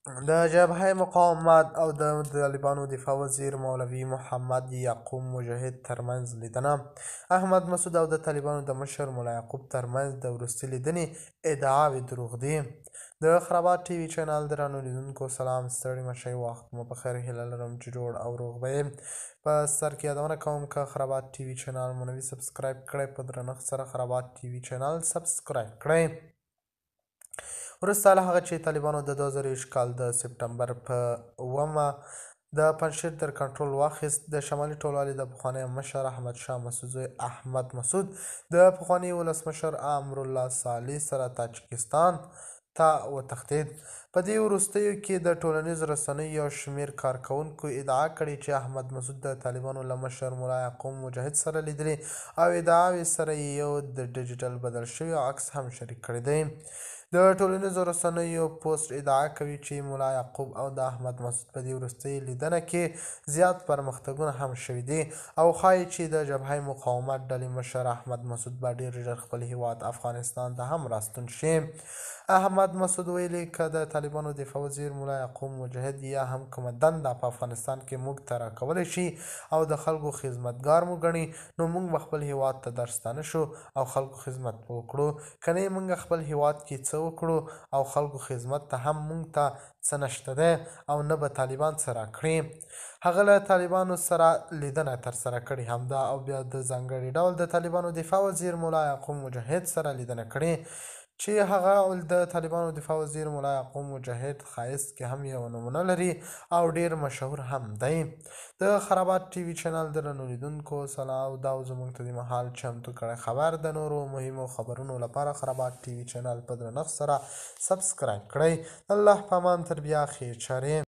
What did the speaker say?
د جبهه مقاومت او د طالبانو دفاع وزیر مولوي محمد یعقوب مجاهد ترمنځ لیدنه. احمد مسعود او د طالبانو د مشر ملا یعقوب ترمنځ د وروستۍ لیدنې ادعاوې دروغ دي. د خرابات ټي وي چینل درنو لیدونکو سلام، ستړي مه شئ، وخت مو په خیر، هیله لرم چې جوړ او روغ به یې. په سر کې یادونه کوم که خرابات ټي وي چینل مو نه وي سبسکرایب کړی، په درنښت سره خرابات ټي وي چینل سبسکرایب کړئ. وروسته له هغه چې طالبانو د 2021 کال د سپټمبر په 7مه د پنجشیر تر کنټرول واخیست، د شمالي ټولوالې د پخواني مشر احمد شاه مسعود زوی احمد مسعود د پخواني ولسمشر امرالله صالح سره تاجکستان ته وتښتېد. په دې وروستیو کې د ټولنیزو رسنیو یو شمېر کارکوونکو ادعا کړې چې احمد مسعود د طالبانو له مشر ملا یعقوب مجاهد سره لیدلي او ادعاوې سره یې یو د ډیجیټل بدل شوی عکس هم شریک کړی دی. د ټولنیزو رسنیو پوسټ ادعا کوي چې ملا یعقوب او د احمد مسعود په دې وروستۍ لیدنه کې زیات پرمختګونه هم شوي دي او ښايي چې د جبهه مقاومت ډلې مشر احمد مسعود به ډېر ژر خپل هیواد افغانستان ته هم راستون شي. احمد مسعود ویلي، که د طالبانو دفاع وزیر ملا یعقوب مجاهد یا هم کومه دنده په افغانستان کې موږ ته راکولی شي او د خلکو خدمتګار مو ګڼي، نو موږ به خپل هیواد ته درستانه شو او خلکو خدمت به وکړو. کنې موږ خپل هیواد کې څه وکړو او خلکو خدمت ته هم موږ ته څه نشته دی او نه به طالبان څه راکړي. هغه له طالبانو سره لیدنه ترسره کړې همدا او بیا د ځانګړي ډول د طالبانو دفاع وزیر ملا یعقوب مجاهد سره لیدنه کړې، چې هغه د طالبانو دفاع وزیر ملا یعقوب مجاهد ښایست کې هم یوه نمونه لري او ډیر مشهور هم دی. د خرابات ټي وي چینل درنو لیدونکو سلام، دا زموږ ته د مهال چمتو کړی خبر. د نورو مهمو خبرونو لپاره خرابات ټي وي چینل په درنښت سره سبسکرایب کړئ. الله په امان، تر بیا، خیر چارې.